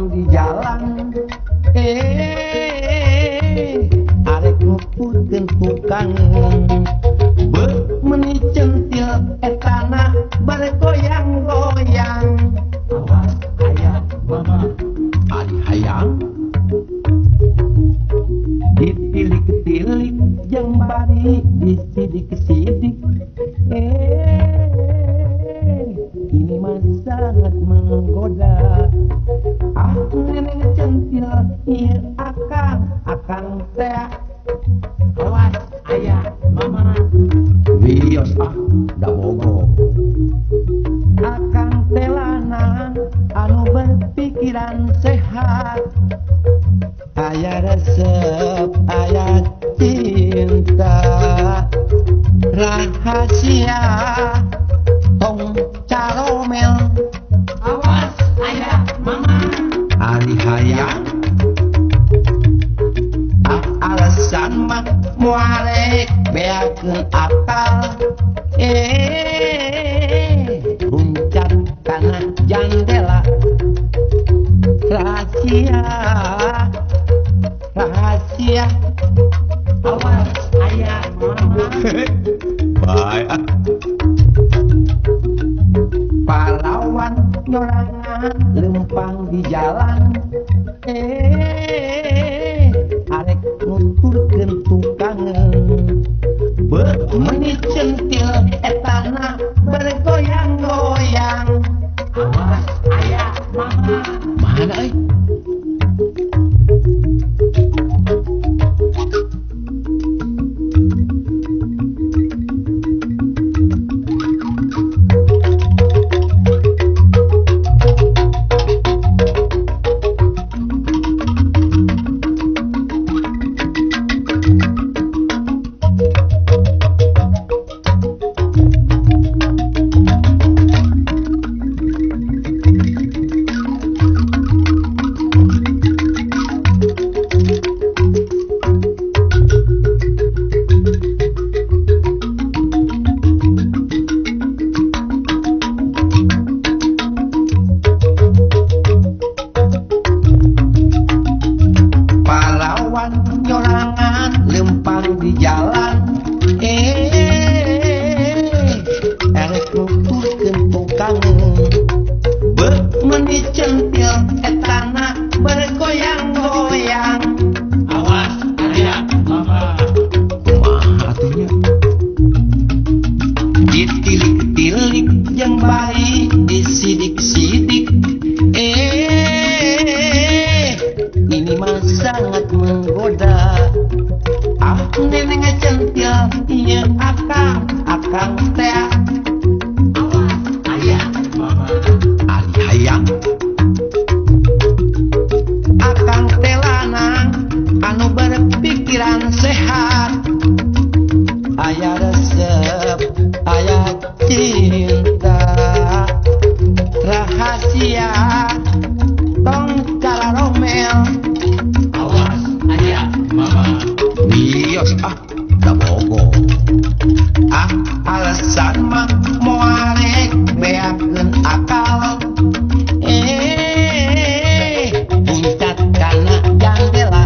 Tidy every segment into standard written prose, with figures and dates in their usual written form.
lempang di jalan. Arek nuturkeun tukangeun beuh meuni centil etana bergoyang-goyang. Awas aya mama ari hayang ditilik-tilik jeung bari disidik-sidik. Ini mah sangat menggoda. Ah neneng centil ieu akang akang teh. Awas aya mama wios ah da bogo. Akang teh lanang anu berpikiran sehat. Aya resep aya cinta rahasia tong caromel. Awas aya mama ari hayang ah alasan mah moal beakeun akal. Runcat kana jandela rahasia rahasia. Awas aya mama. Bye. Pahlawan nyorangan lempang di jalan. Arek nuturkeun tukangeun beuh meuni centil etana bergoyang-goyang. Awas aya mama. Mana euy? Nyorangan lempang di jalan. Erek nuturkeun tukangeun beuh meuni centil etana bergoyang-goyang. Awas aya mama. Kumaha atuh nya? Ditilik-tilik jeung bari disidik-sidik. Ini mah sangat menggoda. Ah neneng centil ieu akang akang teh. Awas aya mama ari hayang. Akang teh lanang anu berpikiran sehat. Aya resep aya cinta rahasia tong caromel. Awas aya mama. Wios ah da bogo. Ah alasan mah moal rek beakeun akal. Buncat kana jandela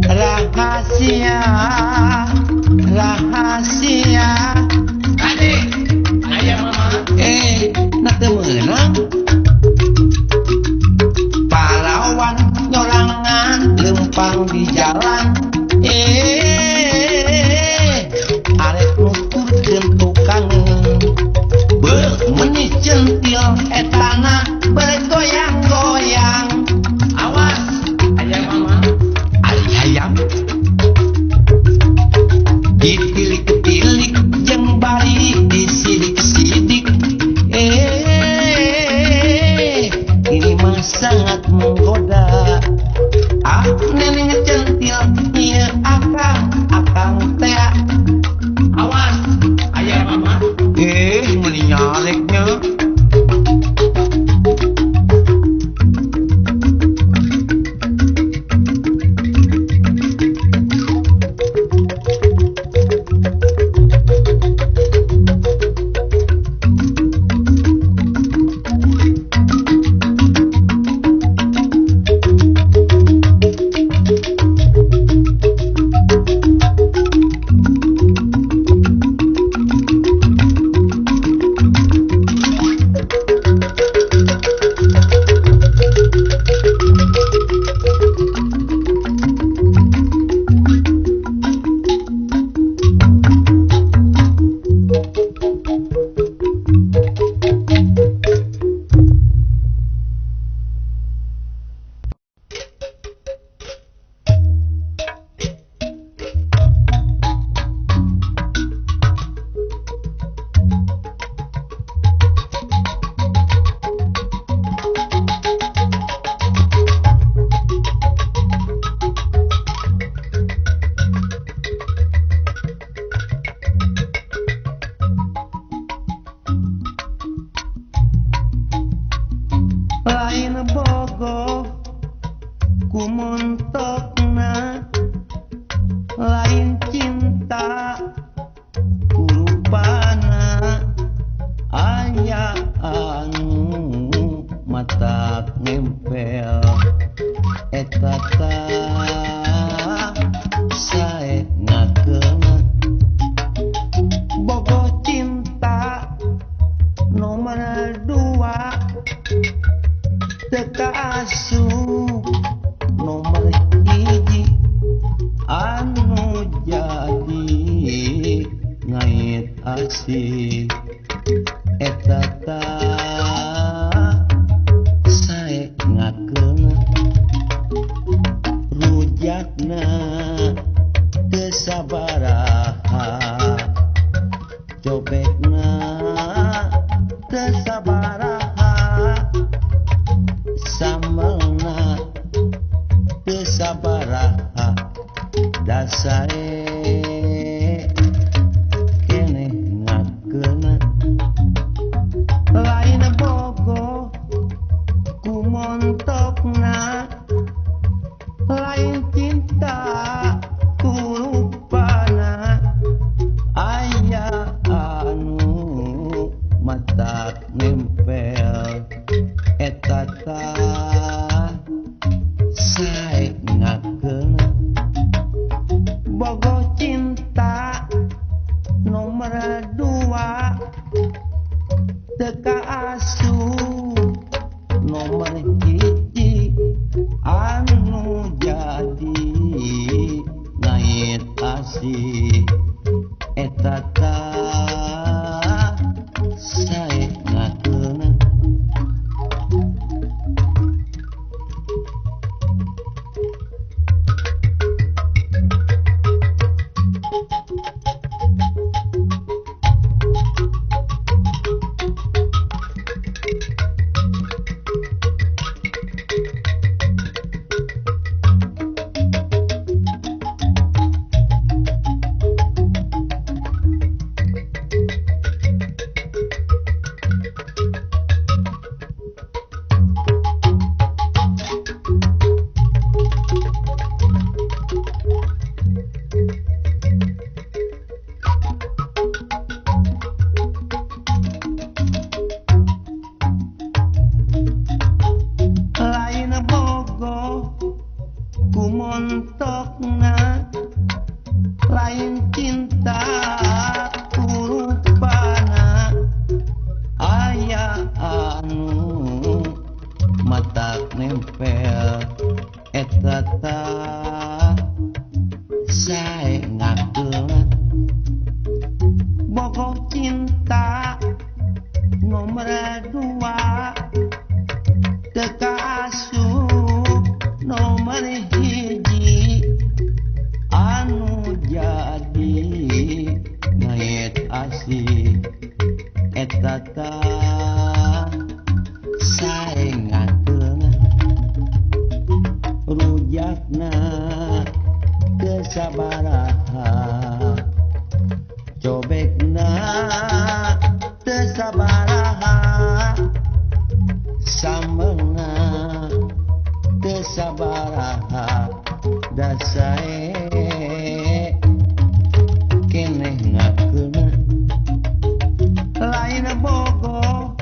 rahasia rahasia. Ade aya mama. Na teu meunang. Pahlawan nyorangan lempang di jalan. Arek nuturkeun tukangeun beuh meuni centil etana bergoyang-goyang. Awas aya mama ari hayang. Ditilik-tilik jeung bari disidik-sidik. Ini mah sangat menggoda. Ah neneng centil ieu akang akang teh. Awas aya mama. Meuni nyareknya. Lain bogoh ku montokna, lain cinta ku rupana. Aya anu matak nempel eta tah sae ngakeuna. Bogoh cinta nomor 2 teu kaasup nomor 1 anu jadi ngait asih eta tah sae ngakeuna. Rujakna teu sabaraha, cobekna teu sabaraha, sambelna teu sabaraha, da sae keneh ngakeuna. Lain bogoh ku montokna, lain cinta ku rupana. Aya anu matak nempel eta tah sae ngakeuna. Bogoh cinta nomor 2 teu kaasup nomor 1 anu jadi ngait asih eta tah sae ngakeuna. Lain bogoh ku montokna, lain cinta ku rupana. Aya anu matak nempel eta tah sae ngakeuna. Bogoh cinta nomor 2 teu kaasup nomor 1 anu jadi ngait asih eta tah sae ngakeuna. Rujakna teu sabaraha, cobekna teu sabaraha, sambelna teu sabaraha, da sae keneh ngakeuna. Lain bogoh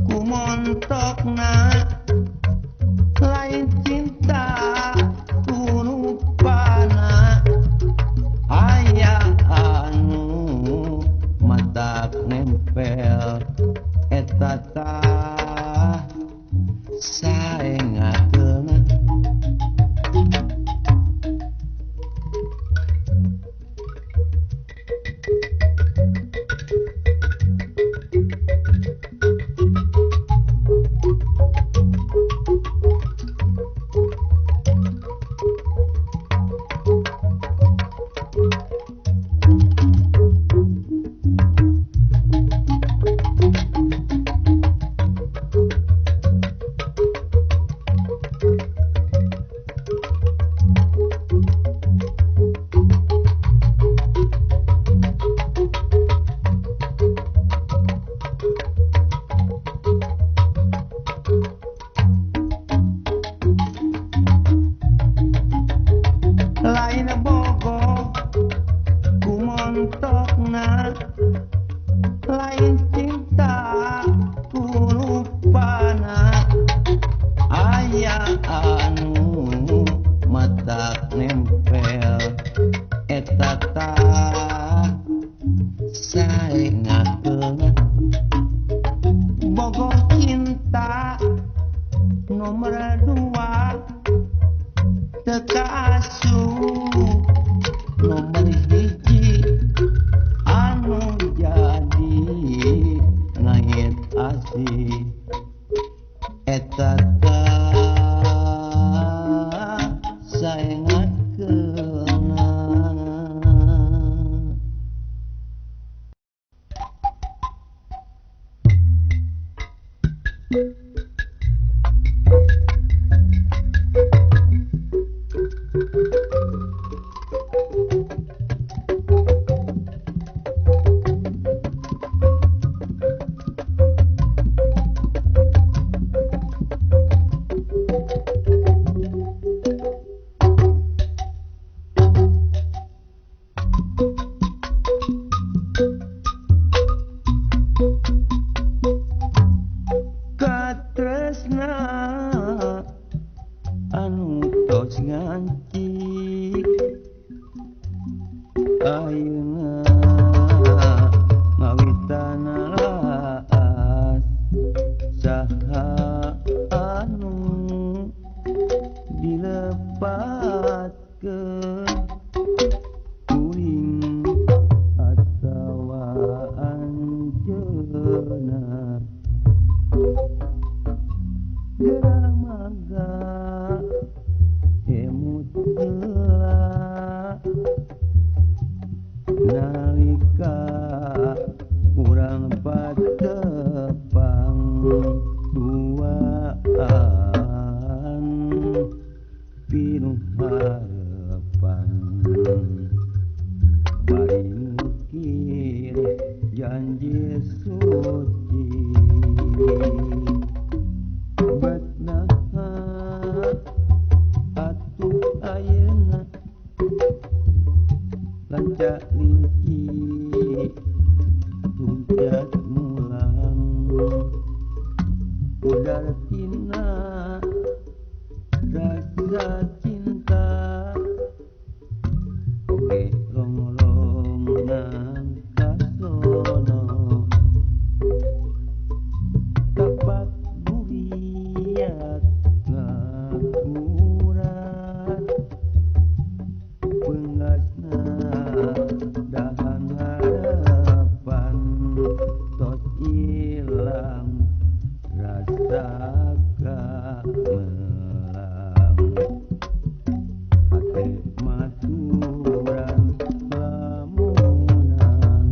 ku montokna, lain cinta ku rupana. Aya anu matak nempel eta tah sae ngakeuna. nomor 2 teu kaasup nomor 1 anu jadi ngait asih eta katresna anu tos ngancik ayeuna ngawitan laas saha anu dilepatkeun kuring atawa anjeunna geura mangga emut heula nalika urang patepang duaan pinuh harepan bari ngukir janji suci bet naha atuh ayeuna lanca linci tunjat mulang udar tina rasa cinta oge rongrong nang kasono kapak buriat ngakurat pengasna dahan harapan tos ilang rasa kamelang hate maturan lamunan.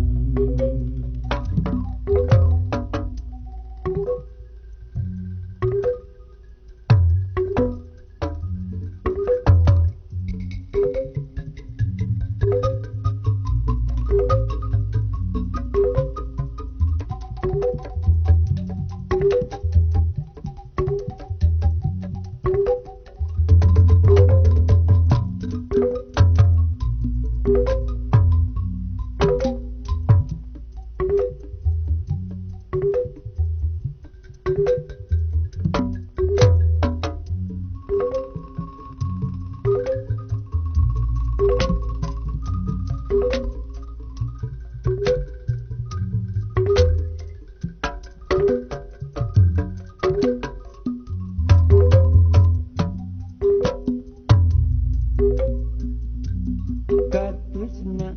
Katresna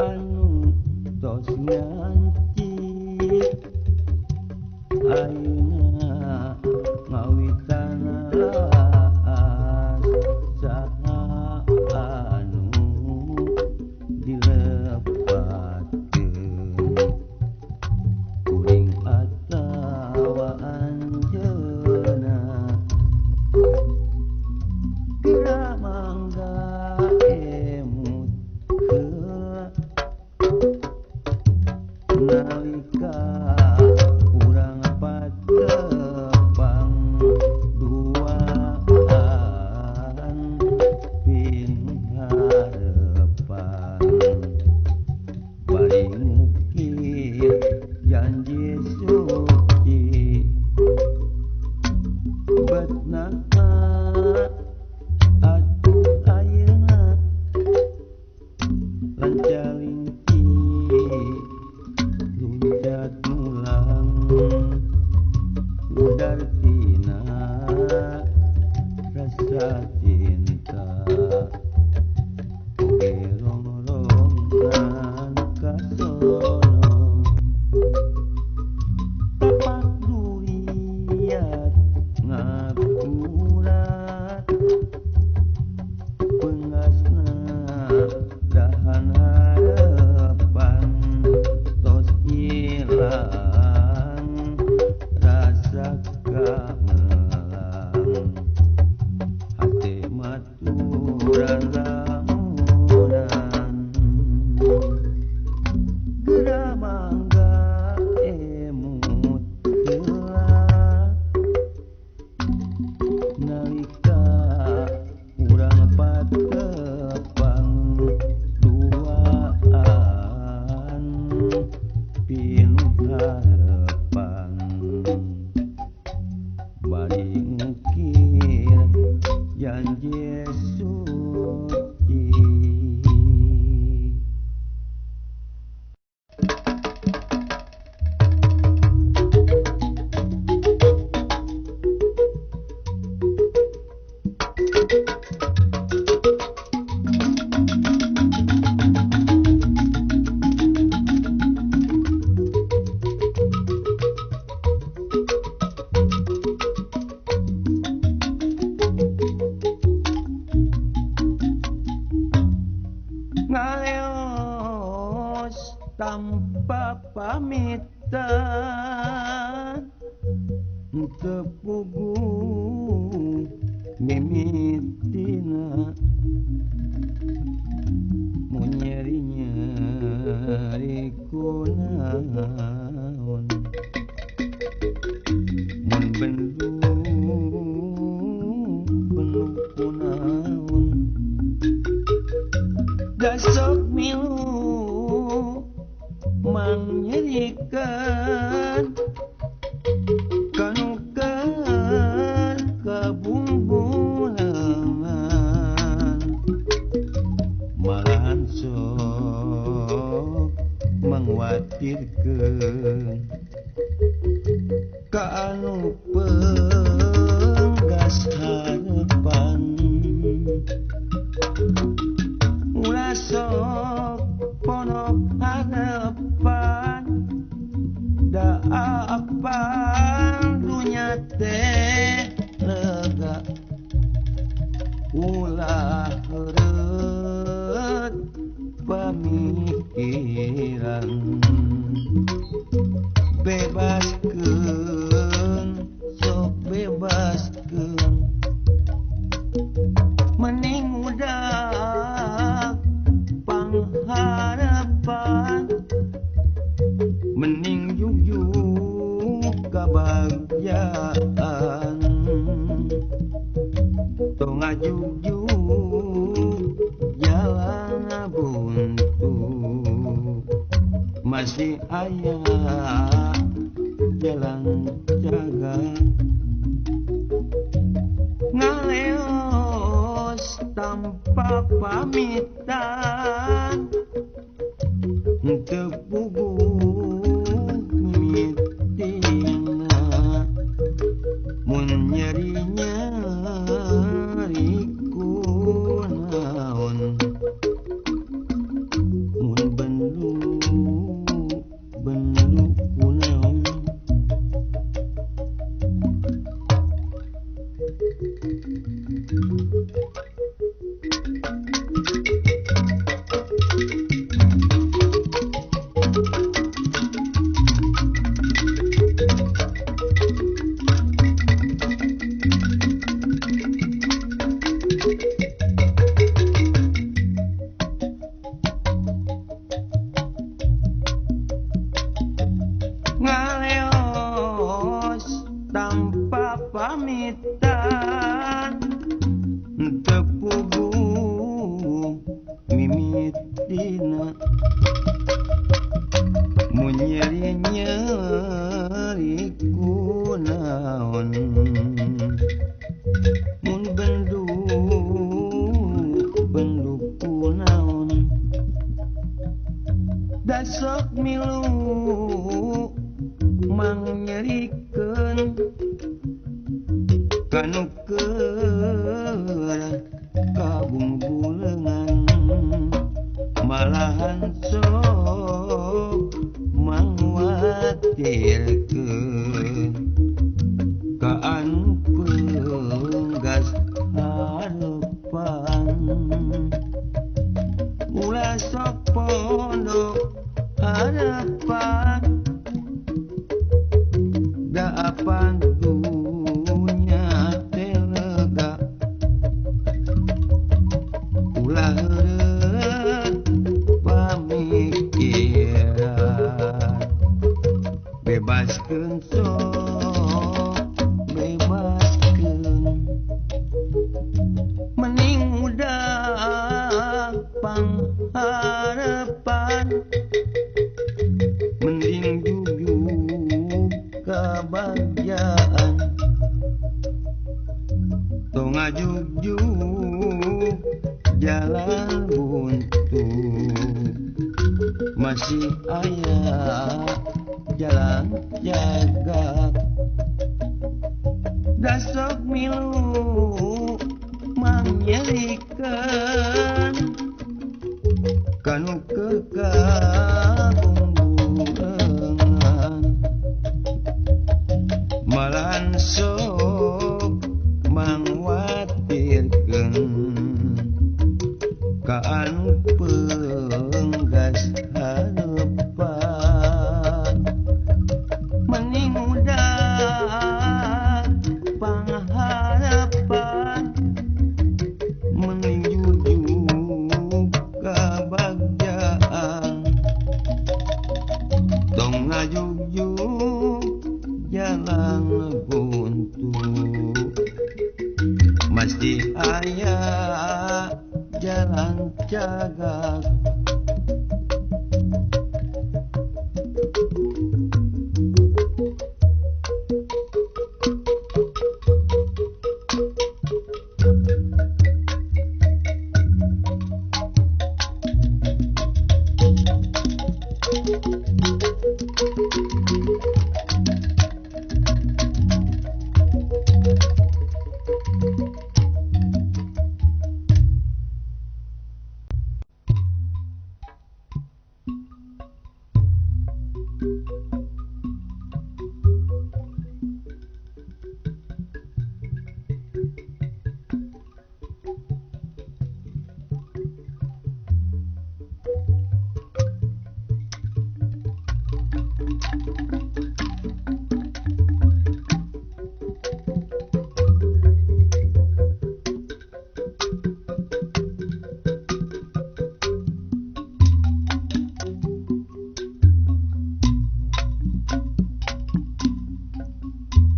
anu tos ngancik ayeuna ngawitan laas saha anu dilepatkeun kuring atawa anjeunna geura mangga emut heula nalika urang patepang duaan pinuh harepan bari ngukir janji suci bet naha atuh ayeuna lanca linci luncat mulang udar tina rasa cinta oge rong-rongan ka sono tapak duriat ngakurat pengasna dahan harapan tos ilang rasa kamelang hate maturan lamunan geura mangga emut heula nalika urang patepang duaan pinuh harapan bari ngukir janji suci. Ngaleos tanpa pamitan teu puguh mimitina mun nyeri-nyeri kunaon mun bendu bendu kunaon dasok milu mangnyerikeun kanukeun kabungbuleungan malahan sok mangwatirkeun ka anu penggas harapan ulah sok ponok harapan da apan dunya teh lega ulah heureut pamikiran bebaskeun sok bebaskeun mending udah pangharapan mending jujuk kabagjaan tong ngajugjug jalan buntu masih aya jalan jaga ngaleos tanpa pamitan teu puguh mimitina mun nyeri-nyeri kunaon mun bendu bendu kunaon. Ngaleos tanpa pamitan teu puguh mimitina mun nyeri-nyeri kunaon mun bendu bendu kunaon dasok milu mangnyerikeun kanukeun Malahan sok mangwatirkeun ka anu peunggas harepan. Ulah sok pondok harapan, da apan dunya teh lega. Ulah heureut pamikiran, bebaskeun sok bebaskeun. Mending udah pangharapan, mending jujuk kabagjaan. Tong ngajugjug jalan buntu, masih aya jalan jagak. Da sok milu mangyerikeun kanu keur kabungburengan. Malahan sok mangwatirkeun ka anu peunggas harepan. Mending udah pangharapan, mending jujuk kabagjaan. Tong ngajugjug jalan buntu, masih aya jalan cagak.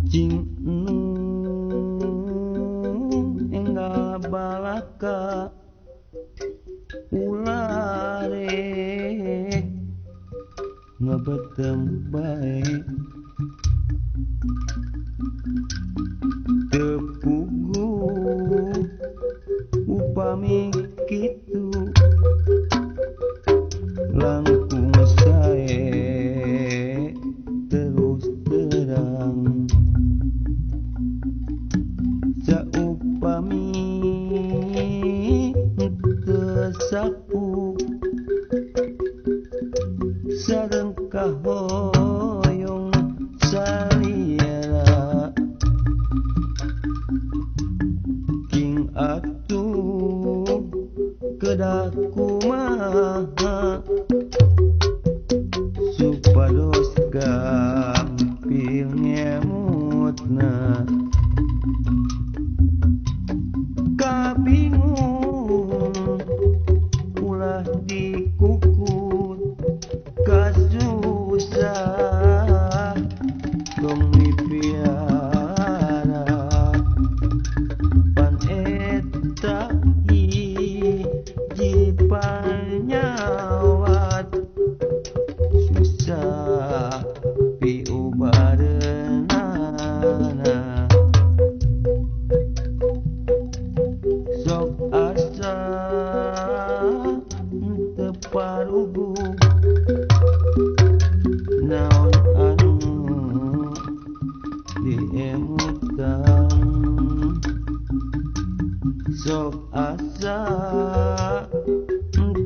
Cing enggal balaka ulah rek ngebetem bae, teu puguh upami kitu langkung sae terus terang. Saupami teu sapu sareng kahoyong salira, king atuh kedah kumaha supados gampil ngemutna. Kabingung ulah dikukut kasusah tong dipiara, pan eta hiji panyawat susah piubareunana. Sok asa teu paruguh naon anu diemutan, sok asa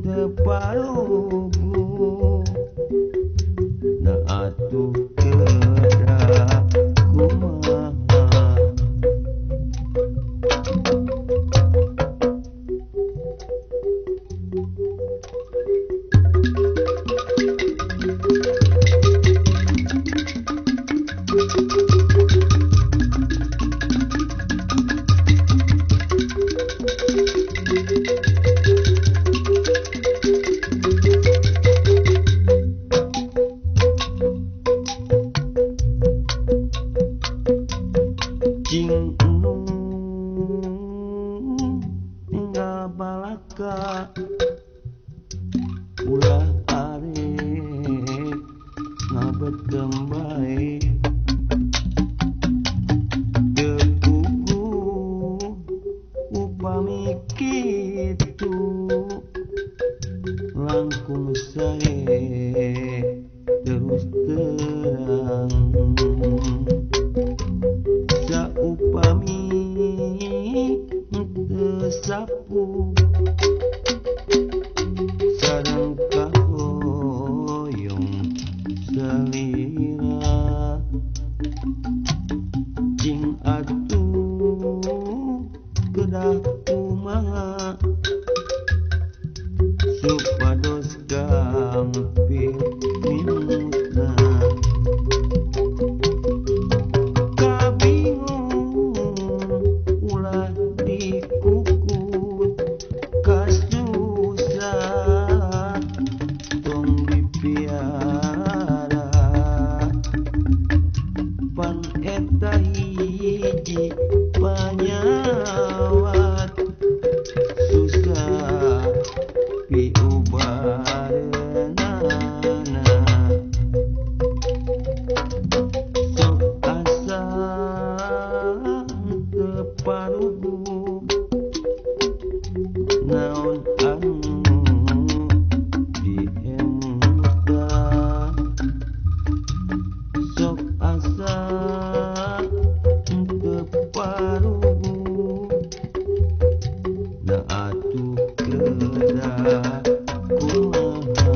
teu teu parugu na atuh kedah kumaha. Cing nu ninggal balaka ulah arek ngabetem bae teu puguh upami kitu langkung sae terus terang saupami teu sapu sareng kahoyong salira cing atuh kedah kumaha supados gampil minutna. Eta hiji panyawat susah piubareunana sok asa teu parugu naon anu diemutna sok asa parugu na atuh kedah kumaha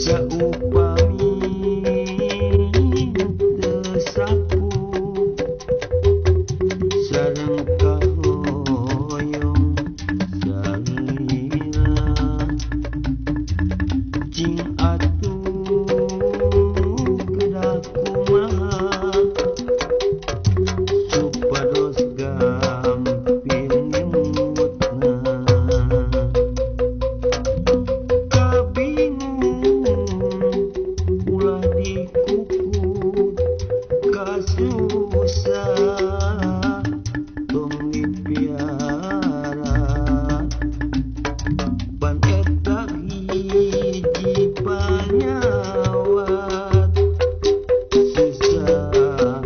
saupami teu sapu sareng kahoyong salira cing atuh kedah kumaha supados gampil nyemutna. Kabingung ulah dikukut kasusah tong dipiara pan eta hiji panyawat susah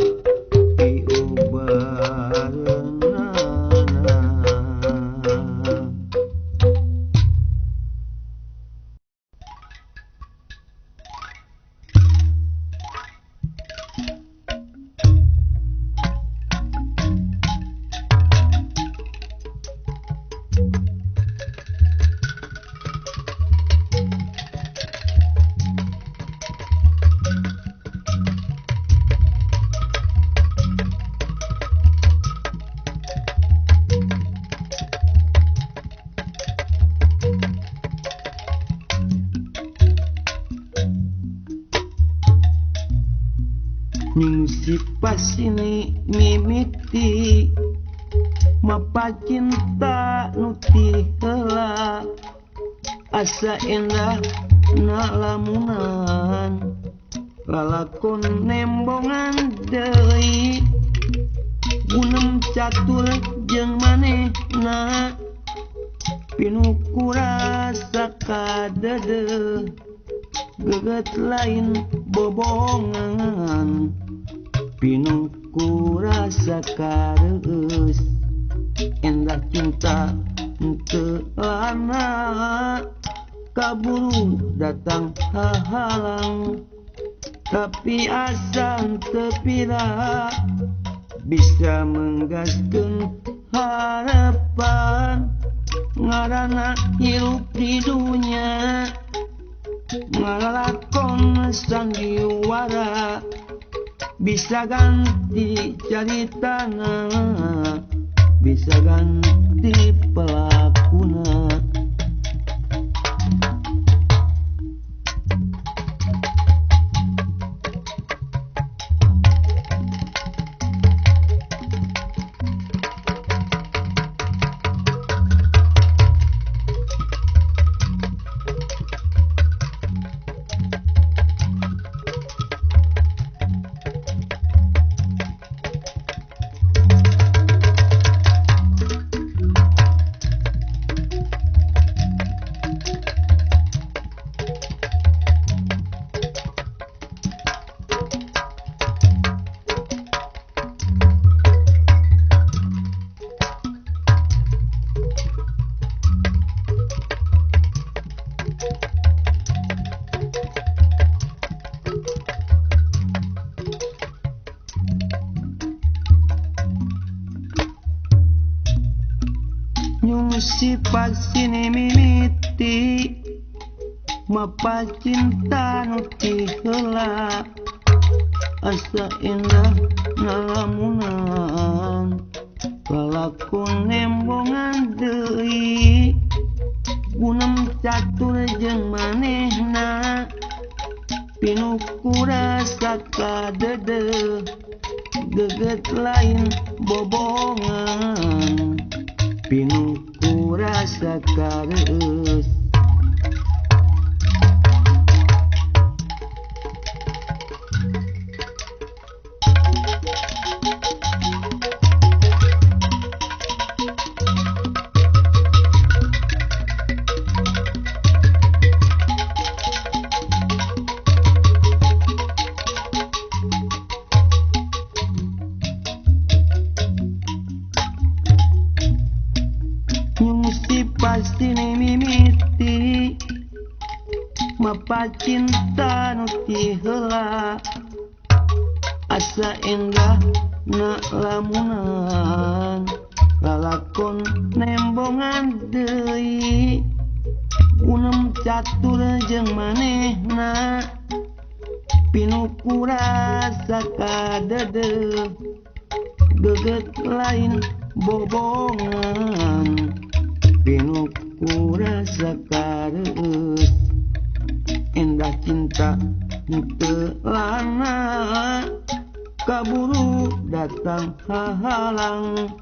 piubareunana. Ning sipasini mimiti mapa cinta nu ti heula asa endah na lamunan lalakon nembongan deui gunem catur jeung manehna pinuh ku rasa kadeudeung geget lain bobongan pinuh ku rasa kareus endah cinta teu lana kaburu datang hahalang tapi asa teu pira bisa menggaskeun harapan. Ngaranna hirup di dunya ngalalakon sandiwara bisa ganti caritana bisa ganti pelakuna. Sifat sini mimiti mapa cinta nu ti heula asa indah ngalamunan lalakon nembongan deui gunem catur jeung manehna pinuh ku rasa kadeudeung geget lain bobongan pinuh ku rasa kareus. Pasti mimiti mapa cinta nu ti heula asa indah na lamunan lalakon nembongan deui gunem catur jeung manehna pinuh ku rasa kadeudeung geget lain bobongan pinuh ku rasa kareus. Indah cinta teu lana kaburu datang hahalang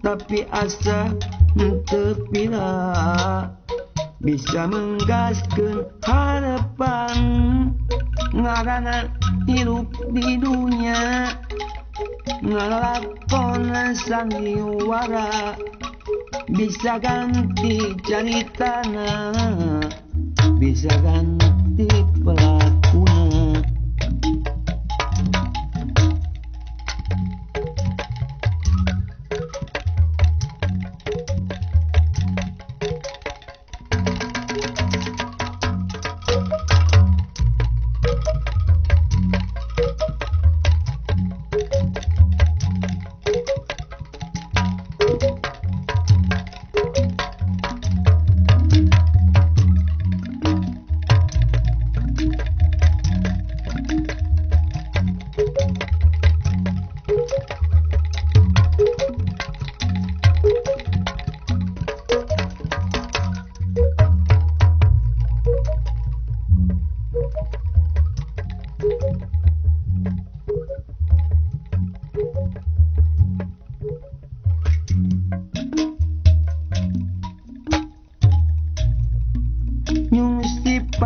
tapi asa teu pira bisa menggaskeun harapan. Ngaranna hirup di dunya ngalalakon sandiwara bisa ganti caritana bisa ganti pelakuna.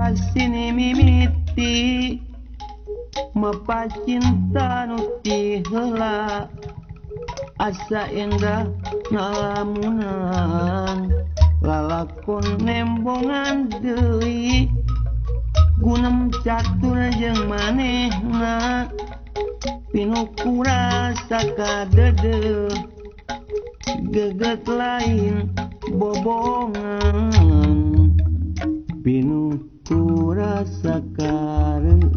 Sini mimiti mapa cinta nu ti heula asa indah ngalamunan lalakon nembongan deui gunem catur jeung manehna pinuh ku rasa kadeudeung geget lain bobongan pinuh ku rasa kareus.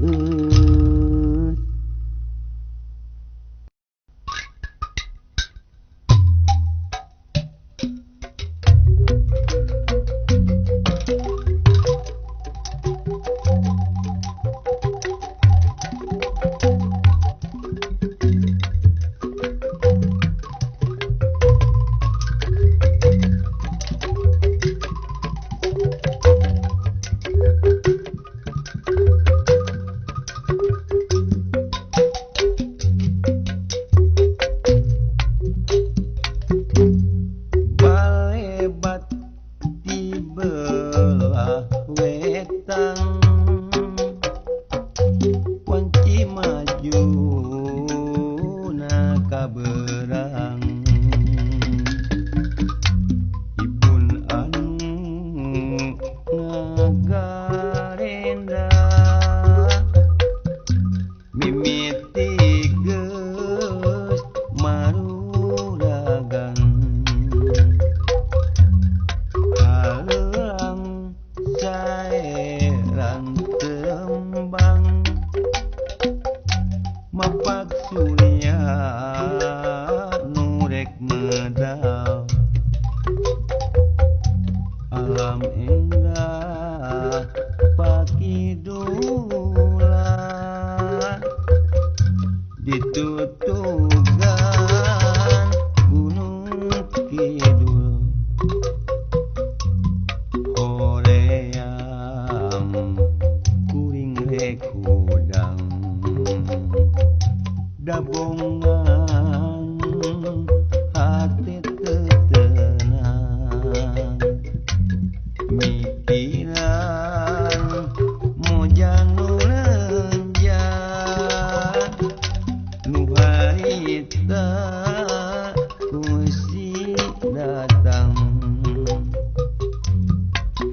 kungsi datang.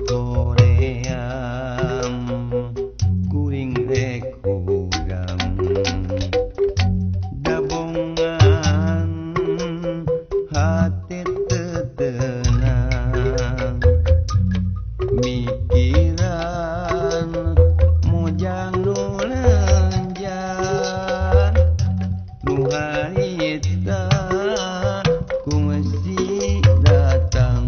Hoream kuring rek hudang, dabongan hate teu tenang, mikiran mojang nu lenjang, nu harita kungsi datang.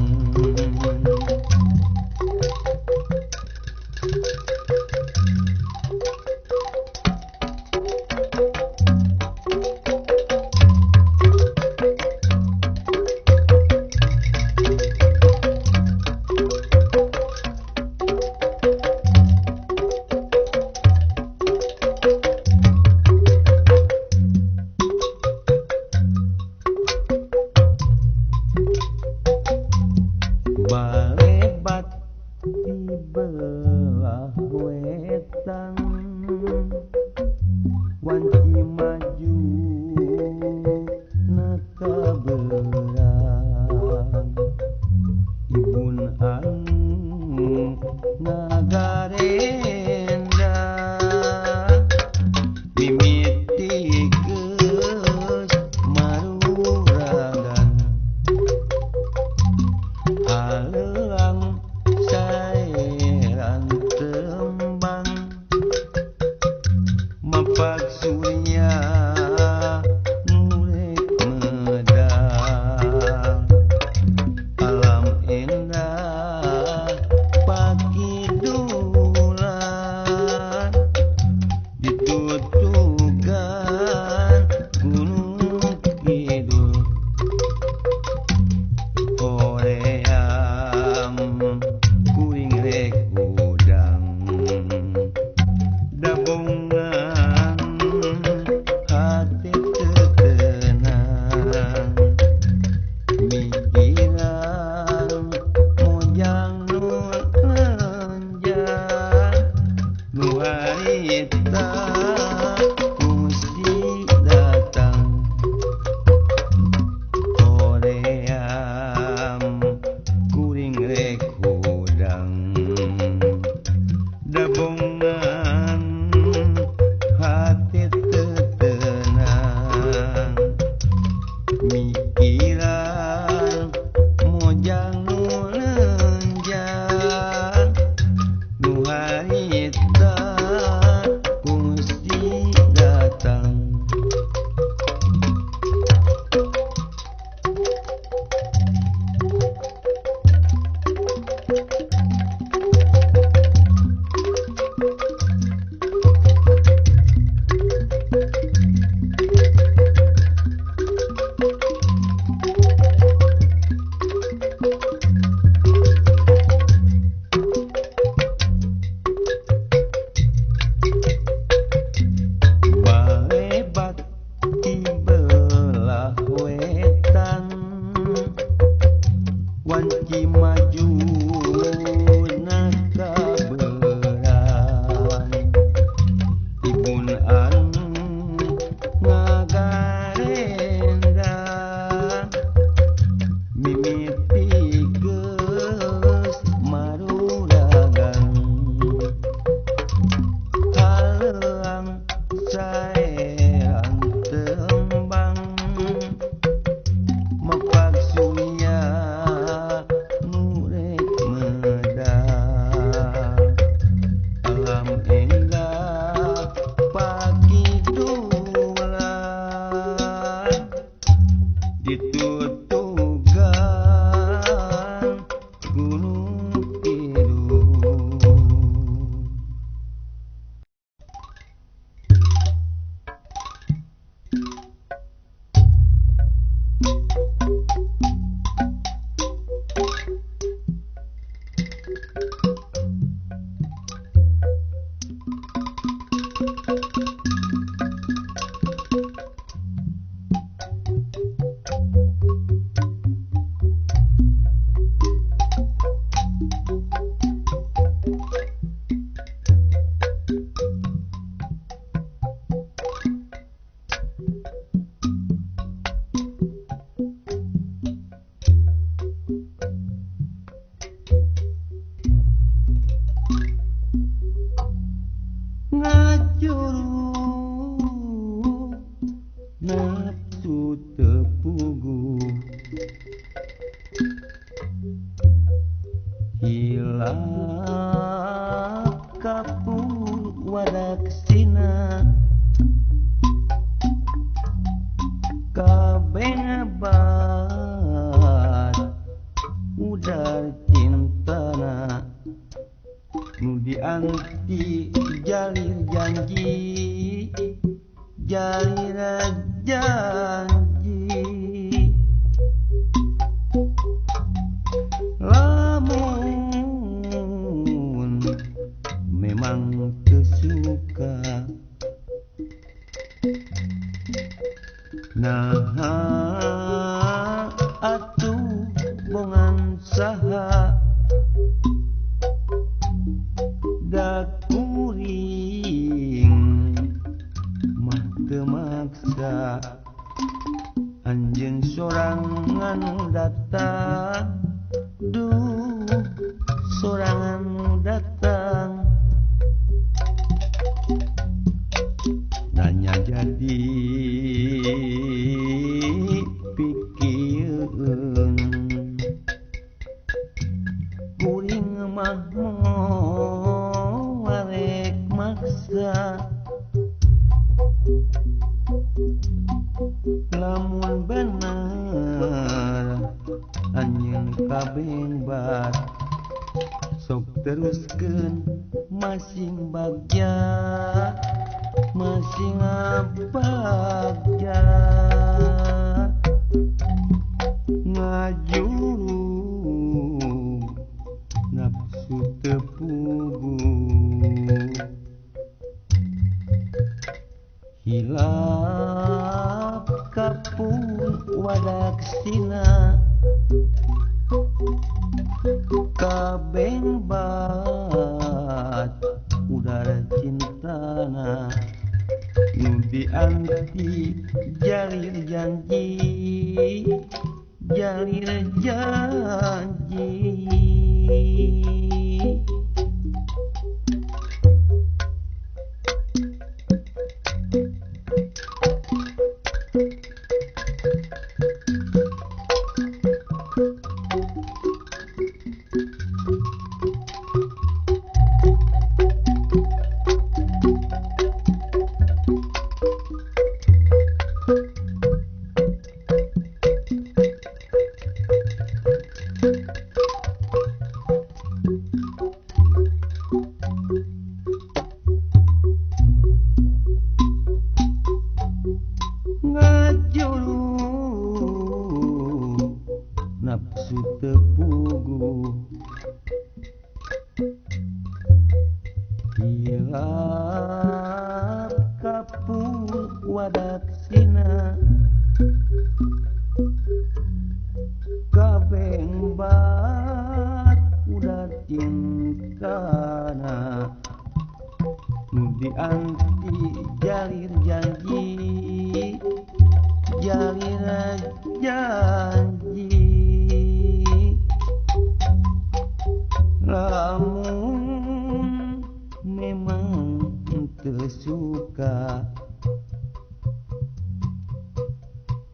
Balebat di belah wetan, wanci maju na ka beurang, ibun anu ngagarenda, mimiti geus maruragan, aleuang saeran tembang, mapak surya nu rek medang, alam endah pakidulan, ditutugan Gunung Kidul. Hoream kuring rek hudang, dabongan hate teu tenang, mikiran mojang nu lenjang, nu harita kungsi datang. Hoream kuring rek hudang, dabongan hate teu tenang, mikiran mojang nu lenjang, nu harita kungsi datang. Balebat di belah wetan, wanci maju na ka beurang, ibun anu ngagarenda, mimiti geus maruragan, haleuang saeran tembang, mapak surya nu rek medang, alam endah pakidulan, ditutugan Gunung Kidul. teu puguh hilap kapur wadaksina kabeh bat udar cintana nu dianti jalir janji jalir janji lamun memang tersuka nah atuh bongan saha da kuring mah teu maksa anjeun sorangan datang duh sorangan datang nanya jadi pikireun kuring mah moal rek maksa lamun bener anjeun kabeh bat sok teruskeun masing bagja masing bagja ngajuru nafsu teu puguh hilap kapur wadaksina kabeh bat udara cintana nu dianti jalir janji jalir janji. Ngajuru nafsu teu puguh hilap kapur wadaksina kabeh bat udar cintana nu dianti jalir janji jalir janji lamun memang teu suka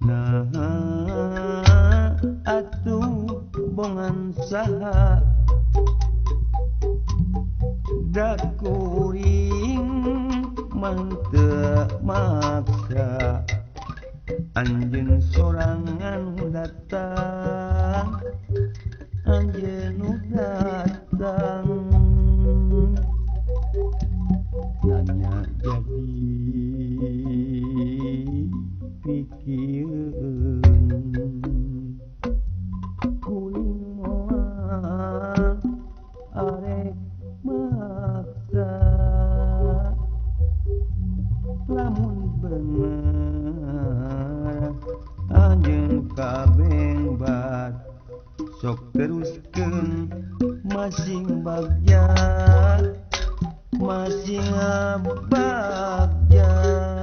nah atuh bongan saha da kuring mah teu maksa anjeun sorangan datang anjeun datang nanya jadi pikireun kuring moal arek maksa lamun bener anjeun kabeh bat sok teruskeun masing bagja masing bagja.